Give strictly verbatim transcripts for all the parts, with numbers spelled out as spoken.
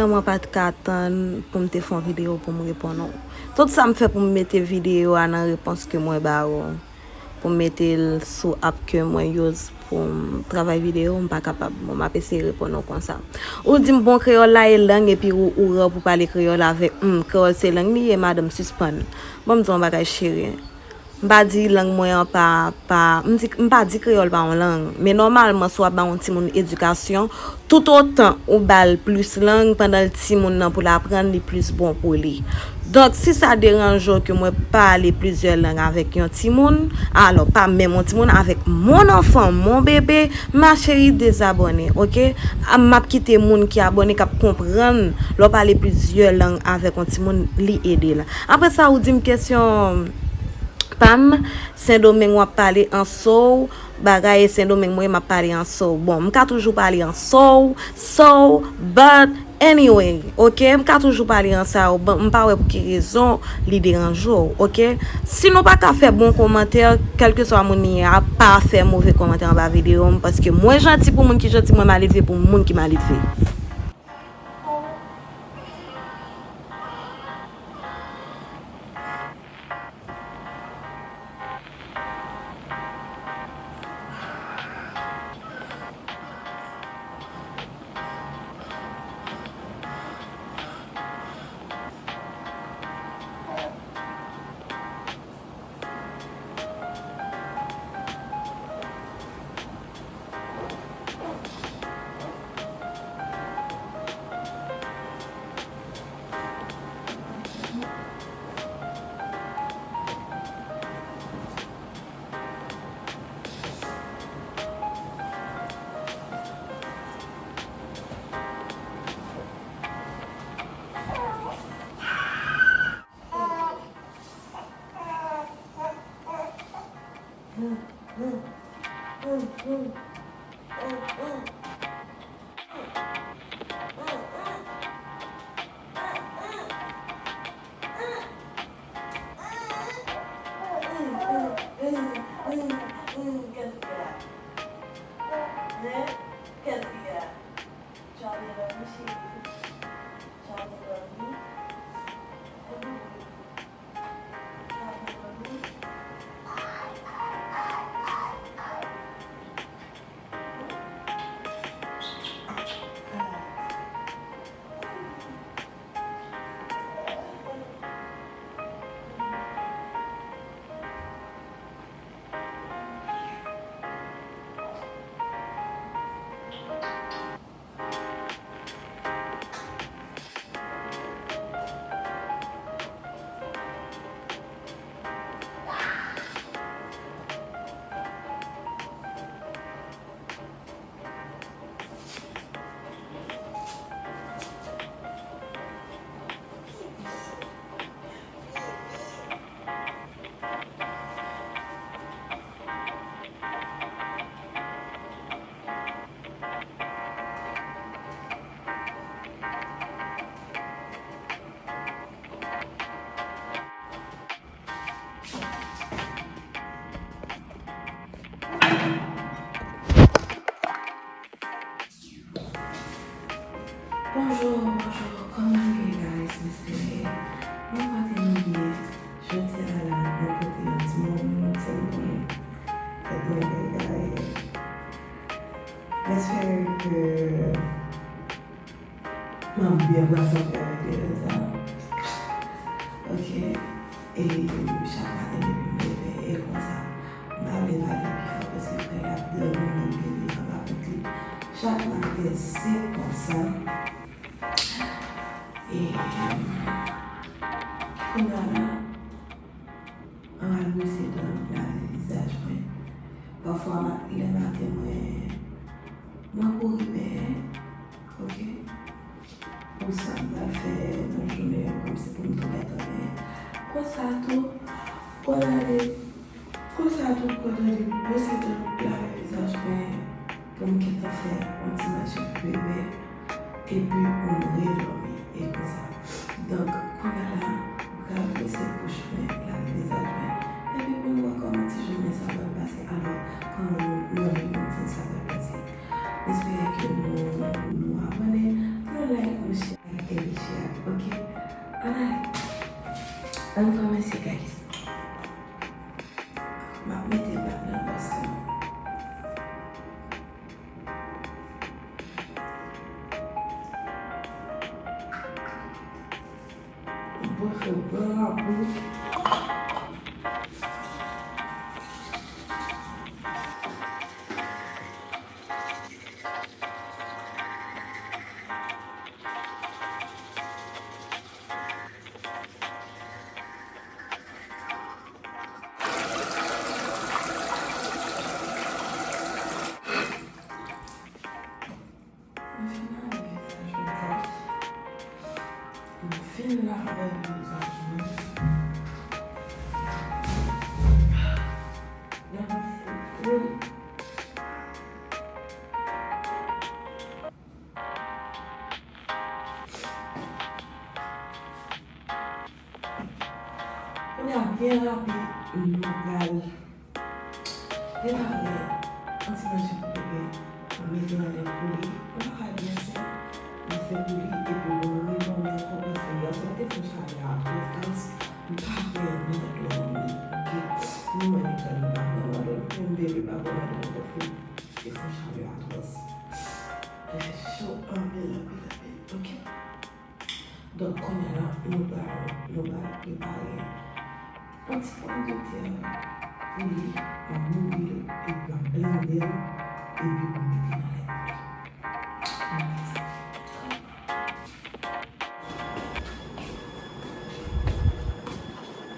Mwen pa t ka tann pou m te fè yon videyo pou m reponn ou. Tout sa m fè pou m mete videyo a nan repons ke mwen ba ou, pou m mete l sou app ke mwen use pou m travay videyo, m pa kapab. Bon, m ap eseye reponn ou konsa. Ou di m bon kreyòl la e lang, epi ou, ou rè pou pale kreyòl avèk m. Kreyòl se lang li ye, madanm, sispann. Ban m di w yon bagay, cheri. M pa di lang mwen an pa, pa, m di, m pa di kreyòl pa yon lang. Men nòmalman, si w ap ba yon timoun edikasyon, toutotan ou ba l plis lang pandan l timoun nan pou l aprann, li plis bon pou li. Donk, si sa deranje w ke mwen pale plizyè lang avèk yon timoun, alò, pa menm yon timoun, avèk mon enfant, mon bébé, ma chérie, dezabòne, oke? A, m ap kite moun ki abòne, k ap konprann, lè w pale plizyè lang avèk yon timoun, li ede l. Apre sa, ou di m kesyon pa m, Sendomeng w ap pale an sow, bagay Sendomeng mwen, m ap pale an sow. Bon, m ka toujou pale an sow, sow, but anyway, oke? M ka toujou pale an sa yo, bon, m pa wè pou ki rezon li deranje w, oke? Si nou pa ka fè bon kòmantè, kèlkeswa moun li ye a, pa fè move kòmantè anba videyo m, paske mwen janti pou moun ki janti, mwen maledve pou moun ki maledve. Qu'est-ce qu'il y a? Hein? Qu'est-ce qu'il y a? Tu as bien dormi, chérie? Tu as bien dormi? Hein, bébé? Tu as bien dormi? Bonjou, bonjou, kòman nou ye, guys? M espere nou pa te byen. Jodi a la, mwen pote yon ti moun, ti moun. Fèt mwen egare. M espere ke m ap byen pase anpil avèk videyo sa. Oke. E chak maten depi m leve, e konsa. M pa vle pale pi fò paske frè la ap dòmi, m ap leve anba kont li. Chak maten, se konsa. E kounye a la, m al bwose dan m, lave vizaj mwen. Pafwa, lè maten, mwen, mwen kouri, men, oke? Pou sa m pral fè nan jounen an, kòmsi pou m tou gentan gen. Konsa tou, konn ale, konsa tou, konn ale, bwose dan, lave vizaj mwen, pou m gentan fè yon ti manje pou bebe, epi pou m redòmi, e konsa. Donk, kounye a la, m pral bwose bouch mwen, lave vizaj mwen, epi pou nou wè kòman ti jounen sa pral pase. Alò, kòman nou, nou, nou, nou, sa pral pase. M espere ke nou, nou abòne, nou like, nou share. Mwen fè blan lapli. M fin lave vizaj mwen, guys. M fin lave vizaj mwen. Gade fout mwen. Kounye a, byen rapid, nou pral prepare yon ti manje pou bebe. Mwen mete nan lèt pou li. Yon bagay byen senp, mwen fè pou li, epi mwen redòmi ankò paske yè swa te fè chalè atwòs, guys. M pa vrèman dòmi, oke? Nou wè nèg la, li pa vrèman dòmi, menm bebe pa vrèman dòmi non plis. Te fè chalè atwòs. Te fè cho anpil, anpil, anpil, oke? Donk, kounye a la, nou pral, nou pral prepare yon ti pòmdetè pou li, m ap bouyi l, epi m ap blende l, epi pou m mete nan lèt pou li. Ann fè sa.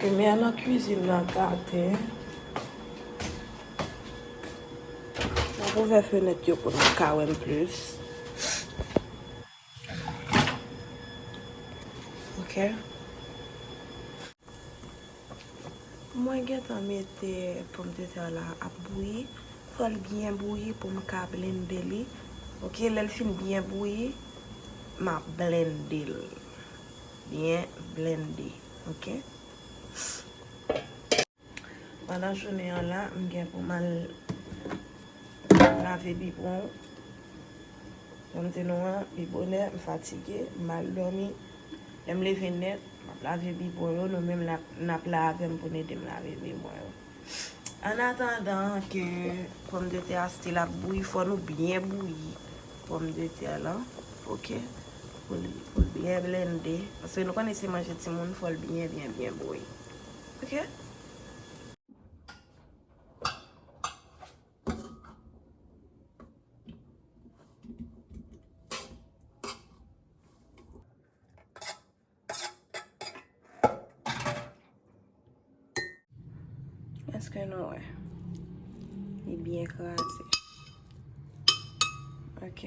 Limyè nan kwizin nan gate. M ap ouvè fenèt yo pou nou ka wè m plis. Ok. Mwen gentan mete pòmdetè la ap bouyi. Fò l byen bouyi pou m ka blende li. Ok, lè l fin byen bouyi, m ap blende l. Byen blende. Ok. Pandan jounen an la, m gen pou m al lave bibwon. Jan m di nou an, li bonè, m fatige, m al dòmi. Lè m leve nèt, m ap lave bibwon yo, nou menm n ap, n ap la avè m pou n ede m lave bibwon yo. Annatandan ke pòmdetè a still ap bouyi, fò nou byen bouyi pòmdetè lan, ok? Pou l, pou l byen blende. Paske nou konnen se manje timoun, fò l byen, byen, byen bouyi. Ok? Èske nou wè? Li byen kraze. Ok.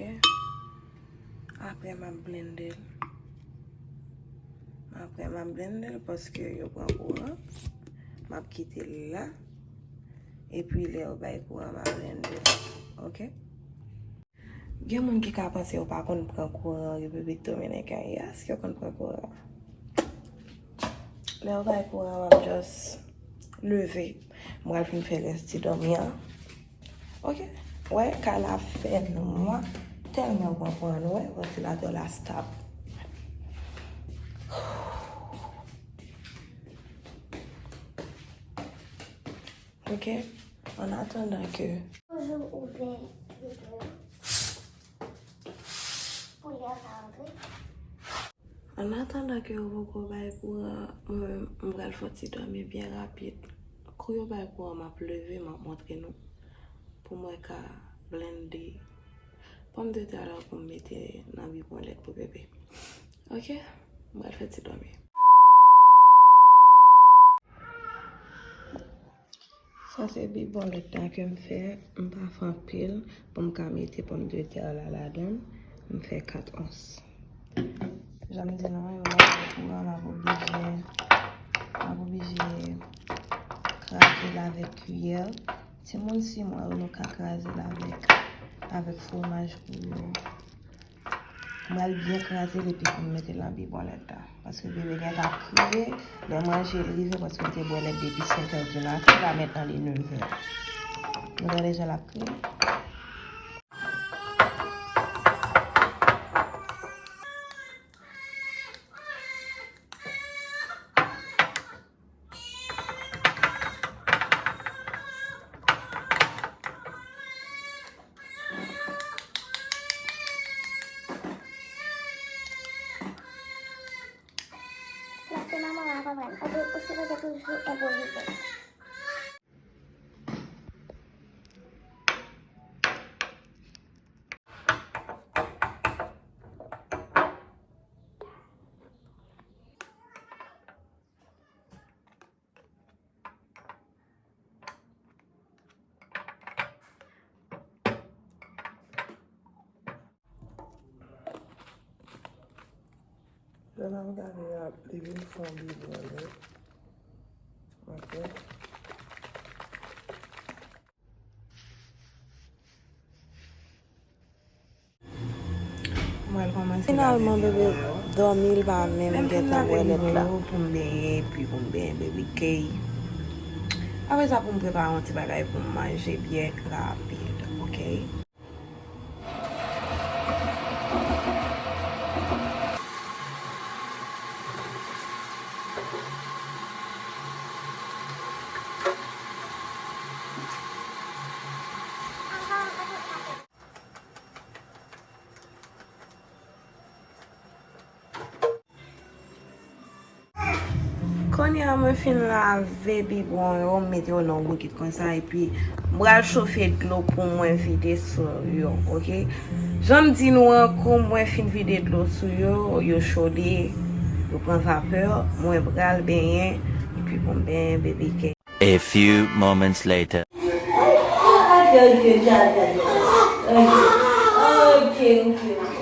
Apre, m ap blende l. Apre, m ap blende l paske yo pran kouran. M ap kite l la. Epi, lè yo bay kouran, m ap blende l. Ok? Gen moun ki ka panse yo pa konn pran kouran Repiblik Dominikèn. Yes, yo konn pran kouran. Lè yo bay kouran, m ap just leve. M pral fin fè rès ti dòmi an. Ok. Wè, kay la fè nwa. Tèlman yo pran kouran, nou wè, vantilatè la stop. Ok. Annatandan ke Bonjou, ouvè rido. Pou lè sa antre. Annatandan ke yo poko bay kouran, mwen menm, m pral fè yon ti dòmi byen rapid. Kou yo bay kouran, m ap leve, m ap montre nou. Pou mwen ka blende pòmdetè la pou m mete nan bibwon lèt pou bebe. Ok? M pral fè ti dòmi. Sa se bibwon lèt la ke m fè. M pa fè anpil pou m ka mete pòmdetè la ladan l. M fè kat ons. Jan m di nou an, yo lage kouran, m ap oblije, m ap oblije kraze l avèk kiyè. Timoun si mwa yo, nou ka kraze l avèk, avèk fwomaj pou yo. M pral byen kraze l epi pou m mete l nan bibwon lèt la. Paske bebe gentan ap kriye. Lè manje l rive paske l te bwè lèt depi sèt è di maten, la mentnan li nèf è. Nou tande jan l ap kriye? Lè m ap gade a, li vin fè yon bebe anlè. Ok. Mwen kòmanse. Finalman, bebe dòmi, l pa menm gentan wè lèt la. Pou m benyen, epi pou m benyen baby K. Apre sa, pou m prepare yon ti bagay pou m manje byen rapid, ok? Kounye a mwen fin lave bibwon yo, m mete yo nan yon bokit konsa, epi m pral chofe dlo pou mwen vide sou yo, ok? Jan m di nou an, kou mwen fin vide dlo sou yo, yo chode, yo pran vapè, mwen pral benyen, epi pou m benyen baby K. A few moments later. Ok, ok, ok, ok. Ok, ok, ok.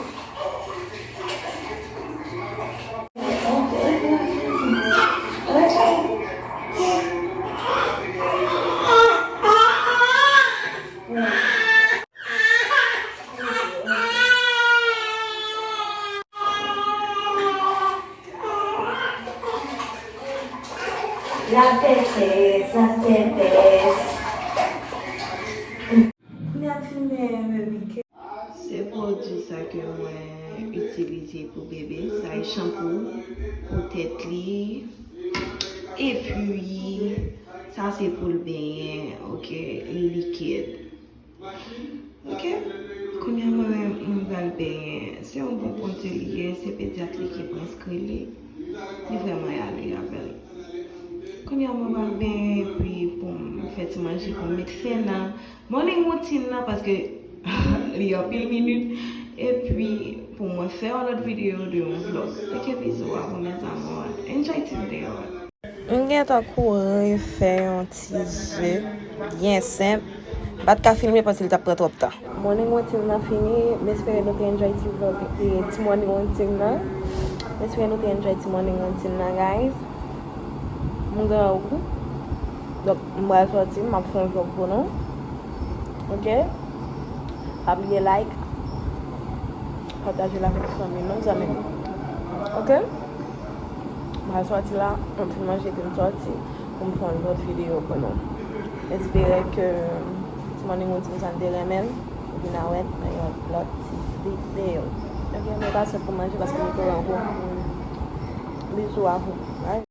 La pèpès, la pèpès. Kounye a m fin benyen baby K. Se pwodui sa ke mwen itilize pou bebe. Sa e chanpou pou tèt li. Epi, sa se pou l benyen, ok? Li likid. Ok. Kounye a mwen, mwen pral benyen. Se yon bon pwodui li ye, se pedyat li ki preskri li. Li vrèman ale avè l. Kounye a mwen pral benyen, epi pou m fè ti manje, pou m met fen nan morning routine nan, paske li anpil minit. Epi pou mwen fè yon lòt videyo de yon vlog. Ok, bizou à vous mes amours. Enjoy ti videyo a. M gentan kouri fè yon ti ze byen senp. M pa t ka filme paske l t ap pran twòp tan. Morning routine nan fini. M espere nou te enjoy ti vlog, e, ti morning routine nan. M espere nou te enjoy ti morning routine nan, guys. M grangou. Donk, m pral sòti, m ap fè yon vlog pou nou. Ok? Pa bliye like, pataje l avèk fanmi nou, zanmi nou. Ok? M pral sòti la, m fin manje epi m sòti pou m fè yon lòt videyo pou nou. M espere ke ti morning routine sa n te renmen l. Epi n a wè nan yon lòt ti videyo. Ok, mwen pase pou manje paske m te grangou. Bizou à vous. Bye.